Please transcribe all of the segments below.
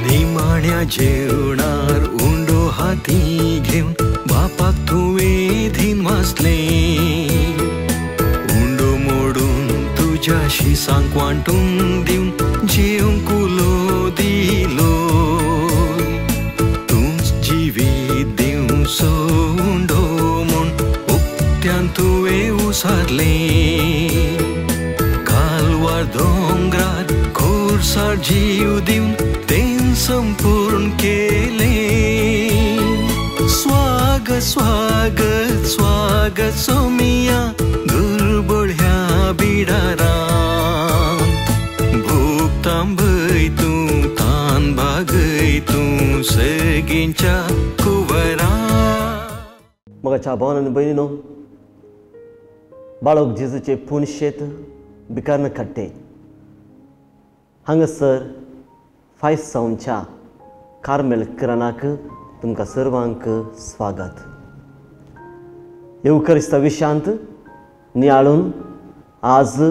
निमाण्या जेवणार उंडो हाती घेवन बापाक तुवें धीन वाचलें. उंडो मोडून तुज्या शिसांक वांटून दिवन जेवंक उलो दिलो. तूंच जिवीत दिवचो उंडो म्हूण उक्त्यान तुवें उसारलें. कालवार दोंगरार खोरसार जीव दिवन तें संपूर्ण केलें. स्वागत स्वागत स्वागत सोमिया दुर्बळ ह्या बिडारान. भूक तांबय तूं तान भागय तूं सगळींच्या कुवरान. मोगाच्या भावान आनी भयणीनो, बाळक जेजूचे पुणशेत बिकारन खट्टे हांगासर फायसांवच्या कार्मेल किरणाक तुमकां सर्वांक स्वागत. येवकरिस्ता विशांत नियाळून आज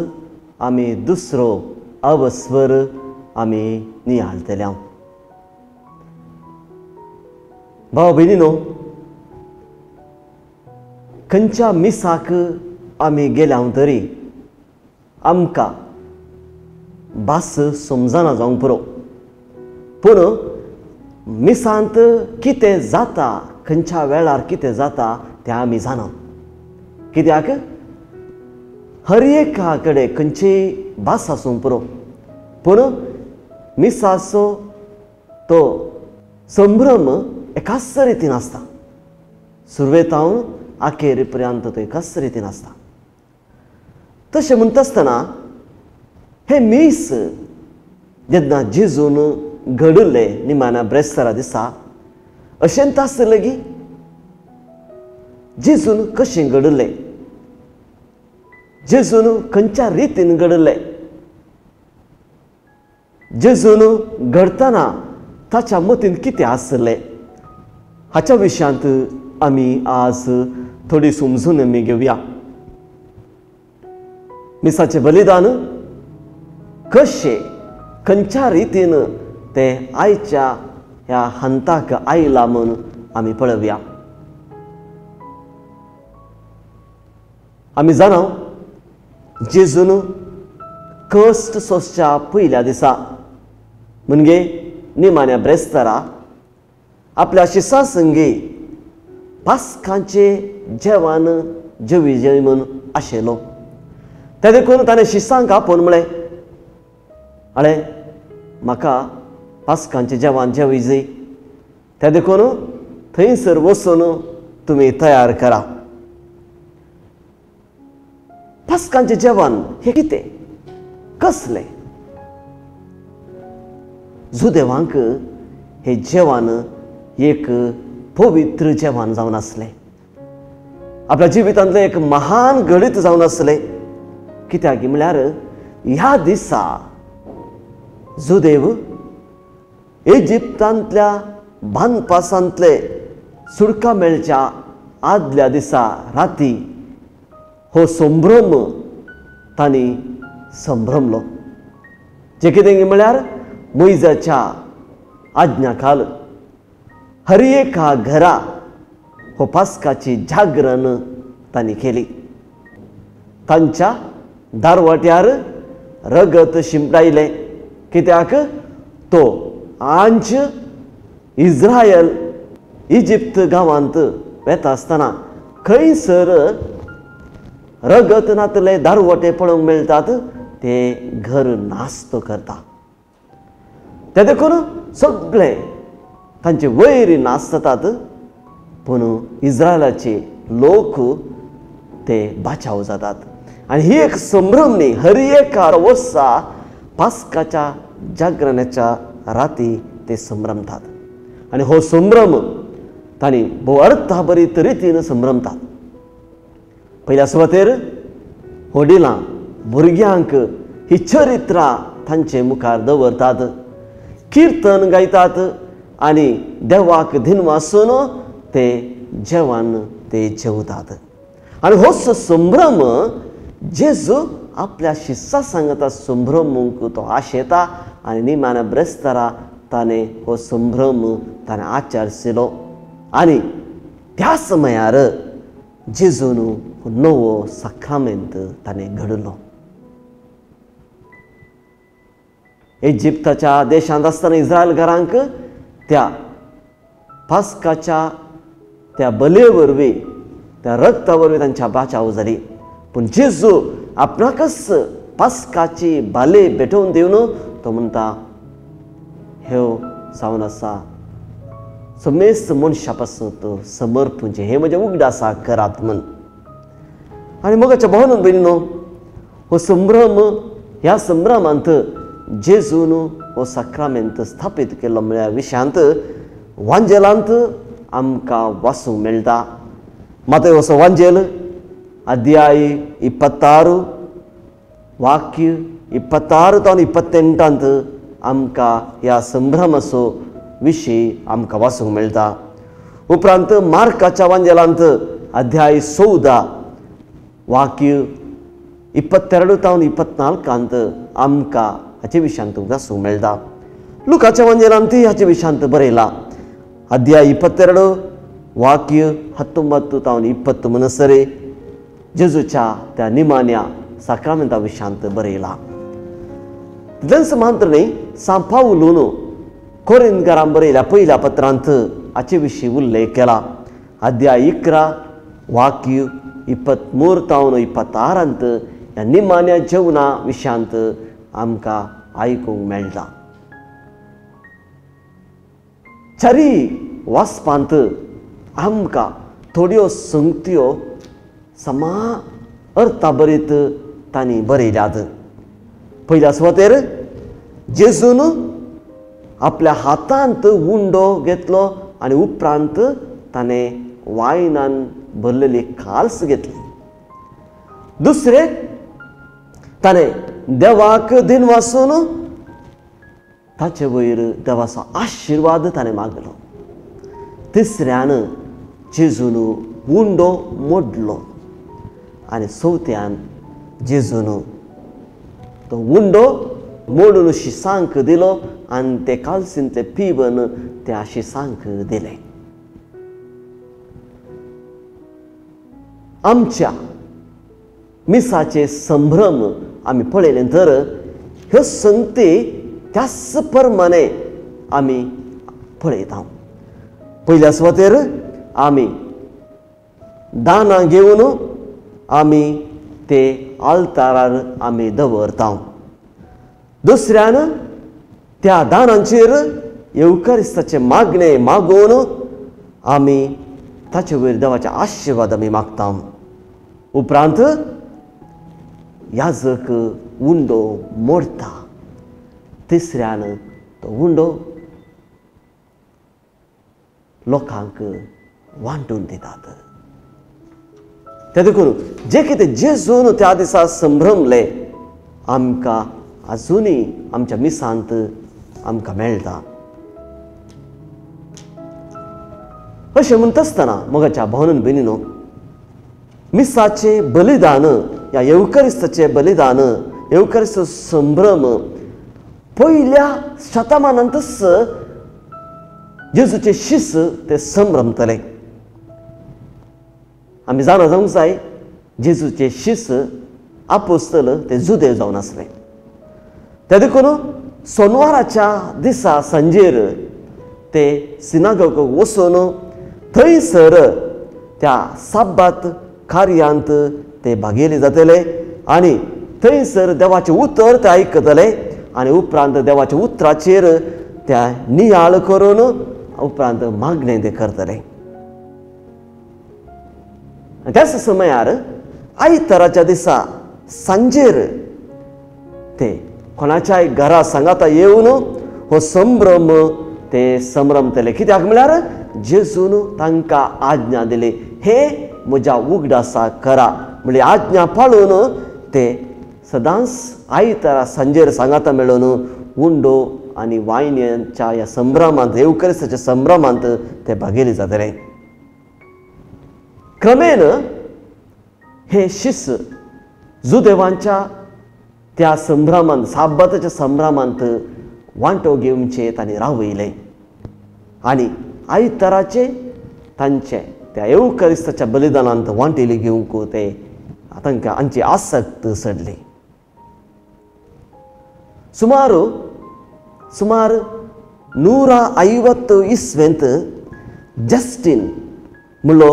आमी दुसरो अवस्वर आमी नियाळतले. भाव भयणीनो, खंयच्या मिसाक आमी गेल्या तरी आमकां भास समजना जावंक पुरो, पूण मिसांत कितें जाता, खंयच्या वेळार कितें जाता तें आमी जाणा. कित्याक हर एका कडेन खंयचीय भास आसूंक पुरो, पूण मिसाचो तो संभ्रम एकाच रितीन आसता. सुरवेतावन आखेर पर्यंत तो एकाच रितीन आसता. तशें म्हणटा आसतना हें मीस जेन्ना जेजून घडले निमाण्या ब्रेस्तारा दिसा, अशेंच आसलें की जेजून कशें घडलें, जेजून खंयच्या रितीन घडलें, जेजून घडटना ताच्या मतीन कितें आसलें, हाच्या विशयांत आमी आज थोडी समजून आमी घेवया. मिसाचें बलिदान कशें खंयच्या रितीन तें आयच्या ह्या हंताक आयलां म्हूण आमी पळोवया. आमी जाणा जेजून कश्ट सोंसच्या पयल्या दिसा म्हणजे निमाण्या ब्रेस्तारा आपल्या शिसां संगी पास्कांचें जेवण जेवी जेवी म्हूण आशिल्लो. तें देखून ताणें शिसांक आपोवन म्हळें, अळे म्हाका पास्कांचें जेवण जेवी जाय, तें देखून थंयसर वचून तुमी तयार करा. पास्कांचें जेवण हें कितें, कसलें? जुदेवांक हें जेवण एक पवित्र जेवण जावन आसलें, आपल्या जिवितांतलें एक महान घडीत जावन आसलें. कित्याक म्हळ्यार ह्या दिसा जुदेव इजिप्तांतल्या बांदपासांतले सुडका मेळच्या आदल्या दिसा राती हो संभ्रम तांणी संभ्रमलो. जे कितें म्हळ्यार मोयजाच्या आज्ञा खाल हर एका घरा हो पास्काची जागरण तांणी केली. तांच्या दारवाट्यार रगत शिंपडायलें, कित्याक तो आंच इज्रायल इजिप्त गांवांत वेता आसतना खंयसर रगत नातले दारवटे पळोवंक मेळटात ते घर नास्त करता. ते देखून सगळे तांचे वैरी नाचतात, पूण इज्रायलाचे लोक ते बाचाव जातात. आनी ही एक संभ्रम न्ही, हर एका वर्सा पास्काच्या जागरणाच्या राती ते संभ्रमतात आनी हो संभ्रम तांणी भोव अर्थाभरीत रितीन संभ्रमतात. पयल्या सुवातेर व्हडिलां भुरग्यांक ही चरित्रां तांचे मुखार दवरतात, किर्तन गायतात आनी देवाक धिनवासून ते जेवण ते जेवतात. आनी होच संभ्रम जेजू आपल्या शिस्सा सांगता संभ्रमूंक तो आशेता आनी निमाण्या ब्रेस्तारा ताणें हो संभ्रम ताणें आचारशिलो आनी त्या समयार जेजून नवो साक्रामेंत ताणें घडलो. इजिप्ताच्या देशांत आसतना इस्रायलकारांक त्या पास्काच्या त्या बले वरवीं, त्या रक्ता वरवीं तांच्या बाचाव जाली. पूण जेजू आपणाकच पास्काची बाले भेटोवन दिवन तो म्हणटा, ह्यो जावन आसा समेस्त मनशा पासून समर्पूंचें, हें म्हजें उगडासा करात म्हण. आनी मोगाच्या भावनान भयणीनो, हो संभ्रम, ह्या संभ्रमांत जेजून हो साक्रामेंत स्थापीत केल्लो म्हळ्यार विशयांत वांजेलांत आमकां वाचूंक मेळटा. मातयो वांजेल अध्याय 26 वाक्य 26 तावन 28 आमकां ह्या संभ्रमाचो विशय आमकां वाचूंक मेळटा. उपरांत मार्काच्या वांजेलांत अध्याय 14 वाक्य 22 तावन 24 आमकां हाचे विशयांत वाचूंक मेळटा. लुकाच्या वांजेलांतूय हाचे विशयांत बरयला. अध्याय 22 वाक्य 19 तावन 20 म्हणसरे जेजूच्या त्या निमान्या साक्रामेंता विशयांत बरयला. तितलेंच मात्र न्ही, सांत पावलून कोरिंथकारांक बरयल्या पयल्या पत्रांत हाचे विशीं उल्लेख केला. अध्याय 11 वाक्य 23 तावन 26 ह्या निमान्या जेवणा विशयांत आमकां आयकूंक मेळटा. चारी वाचपांत आमकां थोड्यो संगत्यो समा अर्थाभरीत तांणी बरयल्यात. पयल्या सुवातेर जेजून आपल्या हातांत उंडो घेतलो आनी उपरांत ताणें वायनान भरलेली काल्स घेतली. दुसरें, ताणें देवाक दिनवासून ताचे वयर देवाचो आशिर्वाद ताणें मागलो. तिसऱ्यान जेजून उंडो मोडलो आनी चवथ्यान जेजून तो उंडो मोडून शिसांक दिलो आनी ते कालसींतले पिवन त्या शिसांक दिले. आमच्या मिसाचे संभ्रम आमी पळयले तर ह्यो संगती त्याच प्रमाणे आमी पळयता. पयल्या सुवातेर आमी दानां घेवन आमी ते आल्तारार आमी दवरता. दुसऱ्यान त्या दानांचेर येवकारिस्ताचें मागणें मागून आमी ताचे वयर देवाचे आशिर्वाद आमी मागता. उपरांत याजक उंडो मोडटा. तिसऱ्यान तो उंडो लोकांक वांटून दितात. ते देखून जे कितें जेजून त्या दिसा संभ्रमले आमकां आजुनूय आमच्या मिसांत आमकां मेळटा. अशें म्हणटा आसतना मोगाच्या भावनान भयणीनो, मिसाचें बलिदान ह्या येवकारिस्ताचें बलिदान, येवकारिस्त संभ्रम पयल्या शतमानांतच जेजूचे शिस ते संभ्रमतले. आमी जाणा जावंक जाय जेजूचे शिस आपोस्तल ते जुदेव जावन आसले. ते देखून सोनवाराच्या दिसा सांजेर ते सिनागोगाक वचून थंयसर त्या साब्बात कार्यांत ते भागेले जातले आनी थंयसर देवाचें उतर ते आयकतले आनी उपरांत देवाच्या उतराचेर त्या नियाळ करून उपरांत मागणें ते करतले. त्याच समयार आयताराच्या दिसा सांजेर ते कोणाच्याय घरा सांगाता येवन हो संभ्रम ते संभ्रमतले. कित्याक म्हळ्यार जेजून तांकां आज्ञा दिली, हे म्हज्या उगडासा करा. म्हणल्यार आज्ञा पाळून ते सदांच आयतारा सांजेर सांगाता मेळून उंडो आनी वायन्यांच्या ह्या संभ्रमांत, येवकरिस्ताच्या संभ्रमांत ते भागेली जातले. क्रमेण हे शिस जुदेवांच्या त्या संभ्रमांत, साब्बाताच्या संभ्रमांत वांटो घेवचे तांणी रावयलें आनी आयताराचे तांचे त्या येवकरिस्ताच्या बलिदानांत वांटेली घेवंक ते तांकां हांची आसक्त चडली. सुमार सुमार 150 इस्वेंत जस्टीन म्हणलो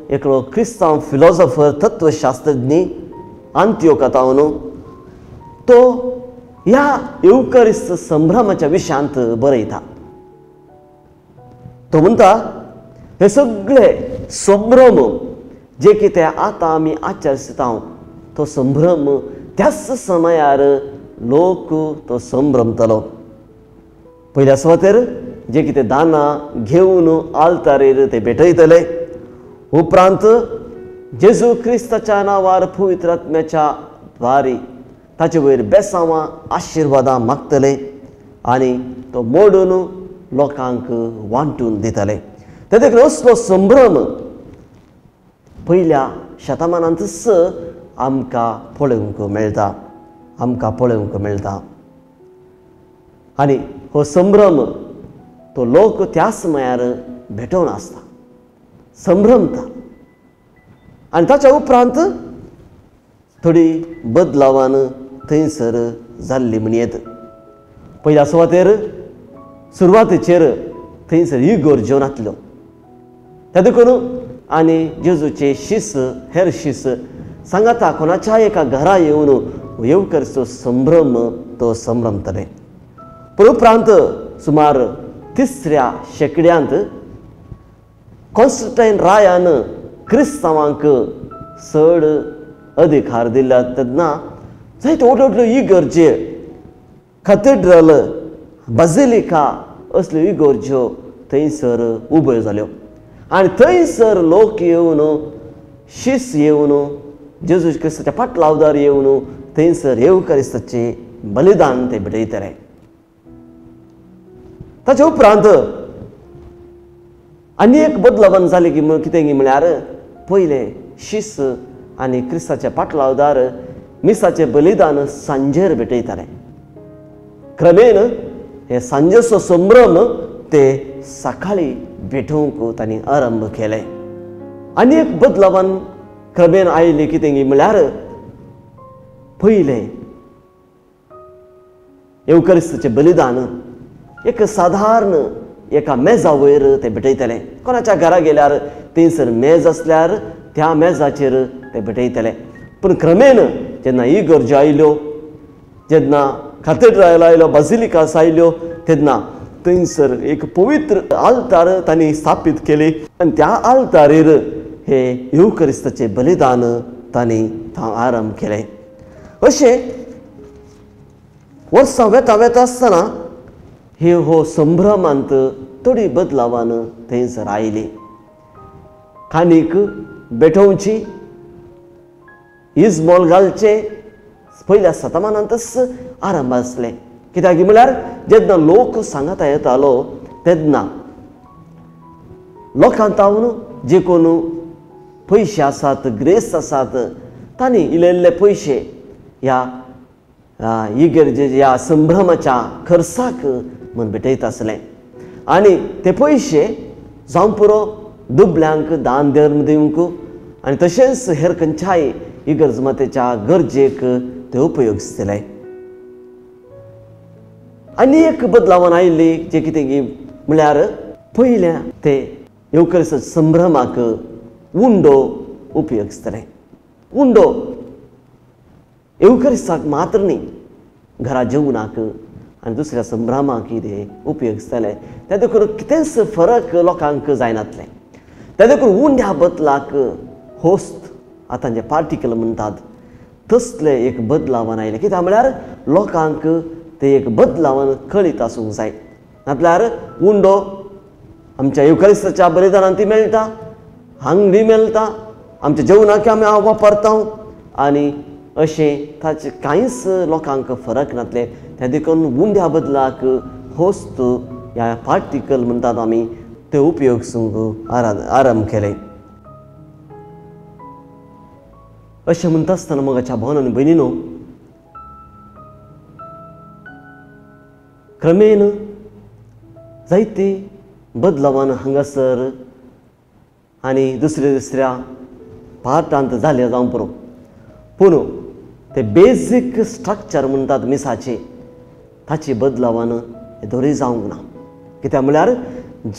एकलो क्रिस्तांव फिलॉसॉफर तत्वशास्त्रज्ञ आंतियोकातावन तो ह्या येवकरिस्त संभ्रमाच्या विशयांत बरयता. तो म्हणटा हे सगळे संभ्रम जे कितें आतां आमी आचरिता तो संभ्रम त्याच समयार लोक तो संभ्रमतलो. पयल्या सुवातेर जे कितें दानां घेवन आल्तारेर ते भेटयतले, उपरांत जेजू क्रिस्ताच्या नांवार पवित्र आत्म्याच्या द्वारी ताचे वयर बेसांवां आशिर्वादां मागतले आनी तो मोडून लोकांक वांटून दितले. ते देखून असलो संभ्रम पयल्या शतमानांतच आमकां पळोवंक मेळटा, आमकां पळोवंक मेळटा. आनी हो संभ्रम तो लोक त्याच समयार भेटोवन आसता, संभ्रमता. आनी ताच्या उपरांत थोडी बदलावान थंयसर जाल्ली म्हणयेत. पयल्या सुवातेर सुरवातेचेर थंयसर इगोर्ज्यो नासल्यो, त्या देखून आनी जेजूचे शीस हेर शीस सांगाता कोणाच्या एका घरा येवन येवकरचो संभ्रम तो संभ्रमतले. पूण उपरांत सुमार 3ऱ्या शेंकड्यांत कॉन्स्टंटायन रायान क्रिस्तांवांक चड अधिकार दिल्या तेन्ना जायते व्हडल्यो व्हडल्यो इगर्ज्यो, कथेड्रल, बाजिलिका असल्यो इगर्ज्यो थंयसर उब्यो जाल्यो आनी थंयसर लोक येवन शीस येवन जेजू क्रिस्ताच्या फाटलावदार येवन थंयसर येवकरिस्ताचें बलिदान ते भेटयतले. ताच्या उपरांत आनी एक बदलावन जालें की कितें की म्हळ्यार पयलें शीस आनी क्रिस्ताच्या पाटलावदार मिसाचें बलिदान सांजेर भेटयताले. क्रमेण हे सांजेचो संभ्रम ते सकाळी भेटोवंक तांणी आरंभ केले. आनी एक बदलावन क्रमेण आयलें कितें की म्हळ्यार पयलें येवकरिस्ताचें बलिदान एक सादारण एका मेजा वयर ते भेटयतले. कोणाच्या घरा गेल्यार थंयसर मेज आसल्यार त्या मेजाचेर ते भेटयतले. पूण क्रमेण जेन्ना इगर्ज्यो आयल्यो, जेन्ना कथेड्रल आयलो, बाजिलिकास आयल्यो, तेन्ना थंयसर एक पवित्र आल्तार तांणी स्थापीत केली आनी त्या आल्तारेर हे येवकरिस्ताचें बलिदान तांणी आरंभ केलें. अशें वर्सां वेता वेता आसतना हे हो संभ्रमांत थोडी बदलावान थंयसर आयली. कानीक भेटोवची, इजमोल घालचे पयल्या शतमानांतच आरंभ आसले. कित्याक म्हळ्यार जेन्ना लोक सांगाता येतालो तेन्ना लोकांक तावन जे कोण पयशे आसात, ग्रेस आसात, तांणी इल्ले इल्ले पयशे ह्या इगर्जे ह्या संभ्रमाच्या खर्चाक म्हूण भेटयता आसले आनी ते पयशे जावं पुरो दुबल्यांक दान धर्म दिवंक आनी तशेंच हेर खंयच्याय इगर्ज मातेच्या गरजेक ते उपयोग दिले. आनी एक बदलावन आयिल्ली जे कितें की म्हळ्यार पयल्या ते येवकरिस्त संभ्रमाक उंडो उपयोग दितले. उंडो येवकरिस्ताक मात्र न्ही, घरा जेवणाक आनी दुसऱ्या संभ्रमाक कितें उपयोग दितले. त्या देखून कितेंच फरक लोकांक जायनातलें. त्या देखून उंड्या बदलाक होस्त आतां जे पार्टिकल म्हणटात तसले एक बदलावन आयलें. कित्याक म्हळ्यार लोकांक ते एक बदलावन कळीत आसूंक जाय. म्हटल्यार उंडो आमच्या येवकरिस्ताच्या बलिदानान ती मेळटा, हांगडी मेळटा, आमच्या जेवणाक आमी वापरता आनी अशें ताचें कांयच लोकांक फरक नासलें. त्या देखून उंड्या बदलाक होस्त ह्या पार्टिकल म्हणटात आमी ते उपयोग सूंक आरंभ केले. अशें म्हणटा आसतना मोगाच्या भावान आनी भयणीनो, क्रमेन जायते बदलावान हांगासर आनी दुसऱ्या दुसऱ्या पार्टांत जाले जावं पुरो, पूण ते बेजीक स्ट्रक्चर म्हणटात मिसाचे ताची बदलावान दोरी जावंक ना. कित्याक म्हळ्यार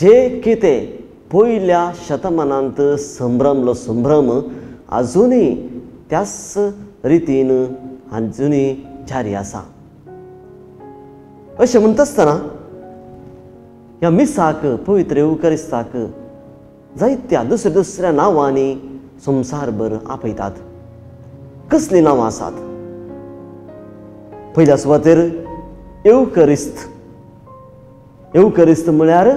जे कितें पयल्या शतमानांत संभ्रमलो संभ्रम आजुनूय त्याच रितीन आजुनूय जारी आसा. अशें म्हणटा आसतना ह्या मिसाक पवित्र येवकरिस्ताक जायत्या दुसऱ्या दुसऱ्या नांवांनी संवसारभर आपयतात. कसलीं नांवां आसात? पयल्या सुवातेर येवकरिस्त. येवकरिस्त म्हळ्यार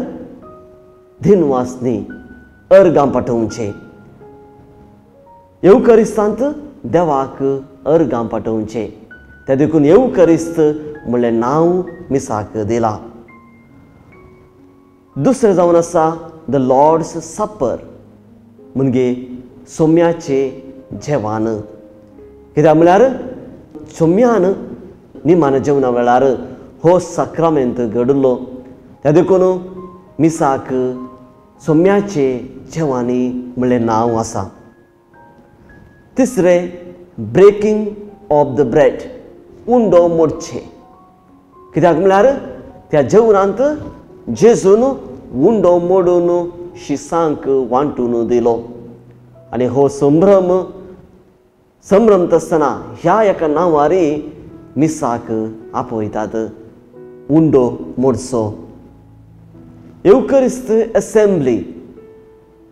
दिनवासनी अर्गां पाठोवचें. येवकरिस्तांत देवाक अर्गां पाठोवचें, त्या देखून येवकरिस्त म्हणलें नांव मिसाक दिलां. दुसरें जावन आसा the Lord's supper म्हणजे सोम्याचें जेवण. कित्याक म्हळ्यार सोम्यान निमान जेवणा वेळार हो साक्रामेंत घडलो, त्या देखून मिसाक सोम्याचें जेवणी म्हणलें नांव आसा. तिसरें ब्रेकींग ऑफ the bread, उंडो मोडचें. कित्याक म्हळ्यार त्या जेवणांत जेजून उंडो मोडून शिसांक वांटून दिलो आनी हो संभ्रम संभ्रमता आसतना ह्या एका नांवारी मिसाक आपयतात, उंडो मोडचो. येवकरिस्त एसेंब्ली,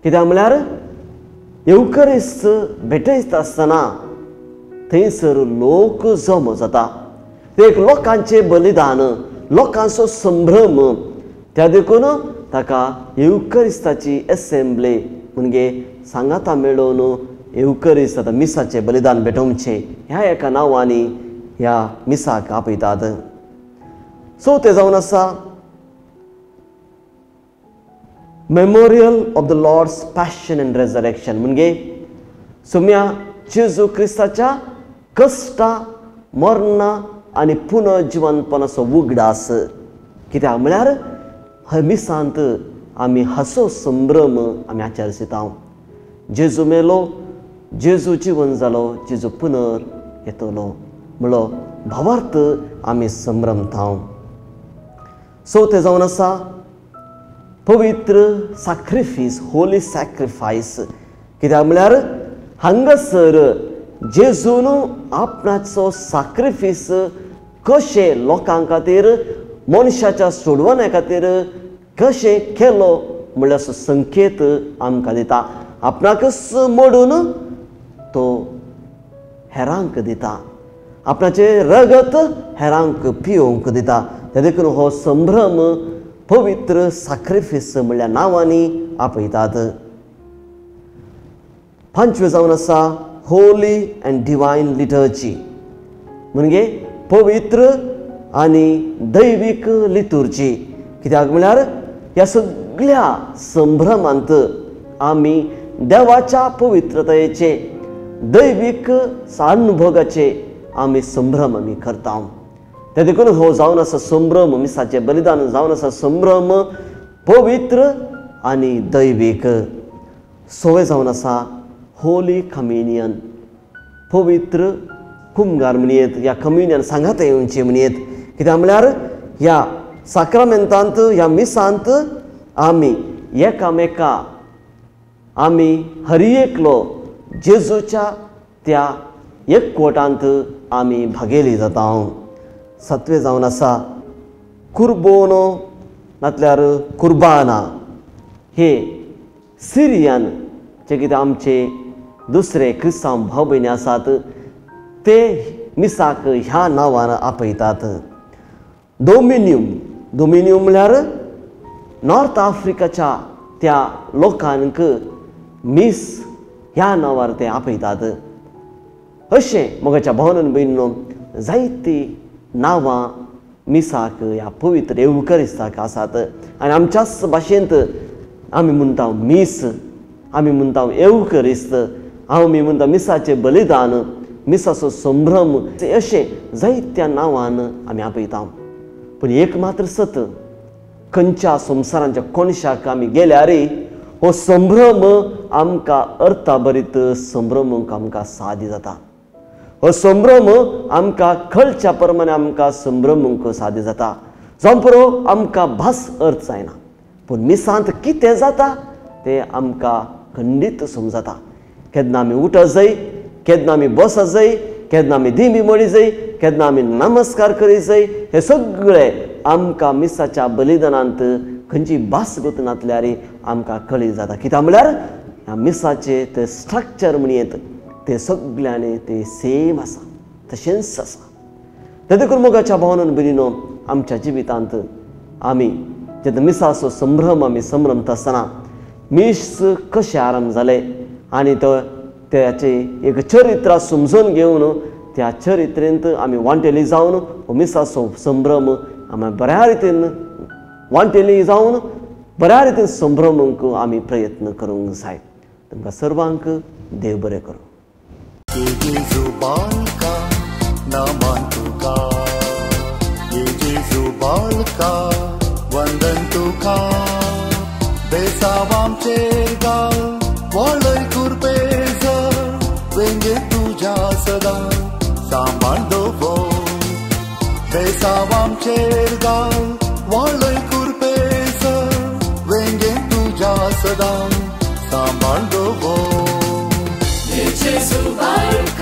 कित्याक म्हळ्यार येवकरिस्त भेटयता आसतना थंयसर लोक जमो जाता, ते एक लोकांचें बलिदान, लोकांचो संभ्रम, त्या देखून ताका येवकरिस्ताची एसेंब्ली म्हणजे सांगाता मेळोवन येवकरिस्त आतां मिसाचें बलिदान भेटोवचें ह्या एका नांवांनी ह्या मिसाक आपयतात. चवथें जावन आसा memorial of the Lord's passion and resurrection म्हणजे सोम्या जेजू क्रिस्ताच्या कश्टां, मरणां आनी पुनर्जिवनपणाचो उगडास. कित्याक म्हळ्यार हय मिसांत आमी हाचो संभ्रम आमी आचरिता. जेजू मेलो, जेजू जिवन जालो, जेजू पुनर येतलो म्हणलो भावार्थ आमी संभ्रमता. चवथें जावन आसा पवित्र साक्रिफीस, होली सॅक्रिफायस. कित्याक म्हळ्यार हांगासर जेजून आपणाचो साक्रिफीस कशें लोकां खातीर, मनशाच्या सोडवण्या खातीर कशें केलो म्हणल्यार असो संकेत आमकां दिता. आपणाकच मोडून तो हेरांक दिता, आपणाचें रगत हेरांक पियोवंक दिता. त्या देखून हो संभ्रम पवित्र साक्रिफीस म्हणल्या नांवांनी आपयतात. पांचवें जावन आसा होली अँड डिवायन लिटर्जी म्हणजे पवित्र आनी दैवीक लितुर्जी. कित्याक म्हळ्यार ह्या सगळ्या संभ्रमांत आमी देवाच्या पवित्रतायेचे, दैवीक सानुभोगाचे आमी संभ्रम आमी करता. त्या देखून हो जावन आसा संभ्रम, मिसाचें बलिदान जावन आसा संभ्रम पवित्र आनी दैवीक. सवे जावन आसा होली कम्युनियन, पवित्र कुमगार म्हणयेत, ह्या कम्युनियन सांगात येवचें म्हणयेत. कित्याक म्हळ्यार ह्या साक्रामेंतांत, ह्या मिसांत आमी एकामेका आमी हर एकलो जेजूच्या त्या एकवटांत आमी भागेली जाता. सातवें जावन आसा कुर्बोनो नातल्यार कुर्बाना. हे सिरियन जे कितें आमचे दुसरे क्रिस्तांव भाव भयणी आसात ते मिसाक ह्या नांवान आपयतात. डोमिन्यूम, डोमिन्यूम म्हळ्यार नॉर्थ आफ्रिकाच्या त्या लोकांक मीस ह्या नांवार ते आपयतात. अशें मोगाच्या भावनान भयणीनो जायतीं नांवां मिसाक ह्या पवित्र येवकरिस्ताक आसात. आनी आमच्याच भाशेंत आमी म्हणटा मीस, आमी म्हणटा येवकरिस्त, आमी म्हणटा मिसाचें बलिदान, मिसाचो संभ्रम, अशें जायत्या नांवान आमी आपयता. पूण एक मात्र सत, खंयच्या संवसारांच्या कोनशाक आमी गेल्यार हो संभ्रम आमकां अर्थाभरीत संभ्रमूंक आमकां साध्य जाता. हो संभ्रम आमकां कळच्या प्रमाणे आमकां संभ्रमूंक साध्य जाता. जावं पुरो आमकां भास अर्थ जायना, पूण मिसांत कितें जाता तें आमकां खंडीत समजता. केन्ना आमी उठत जाय, केन्ना आमी बसत जाय, केन्ना आमी दिमी मोडी जाय, केन्ना आमी नमस्कार करीत जाय, हे सगळे आमकां मिसाच्या बलिदानांत खंयची भास गोतनातल्यार आमकां कळी जाता. कित्याक म्हळ्यार ह्या मिसाचें तें स्ट्रक्चर म्हणयेत तें सगळ्यांनी तें सेम आसा, तशेंच आसा. ते देखून मोगाच्या भावनान भयणीनो, आमच्या जिवितांत आमी जेन्ना मिसाचो संभ्रम आमी संभ्रमता आसतना मीस कशें आरंभ जालें आनी तो त्याचें एक चरित्र समजून घेवन त्या चरित्रेंत आमी वांटेली जावन हो मिसाचो संभ्रम आमी बऱ्या रितीन वांटेली जावन बऱ्या रितीन संभ्रमूंक आमी प्रयत्न करूंक जाय. तुमकां सर्वांक देव बरें करूं. वंदन तुका बेसावामचेर गाल वळय कुरपेज वेंगे तुज्या सदां सांबाळ दवर. बेसावामचेर गाल वळय कुरपेज वेंगे तुज्या सदां सांबाळ दवर. जेजू बालका.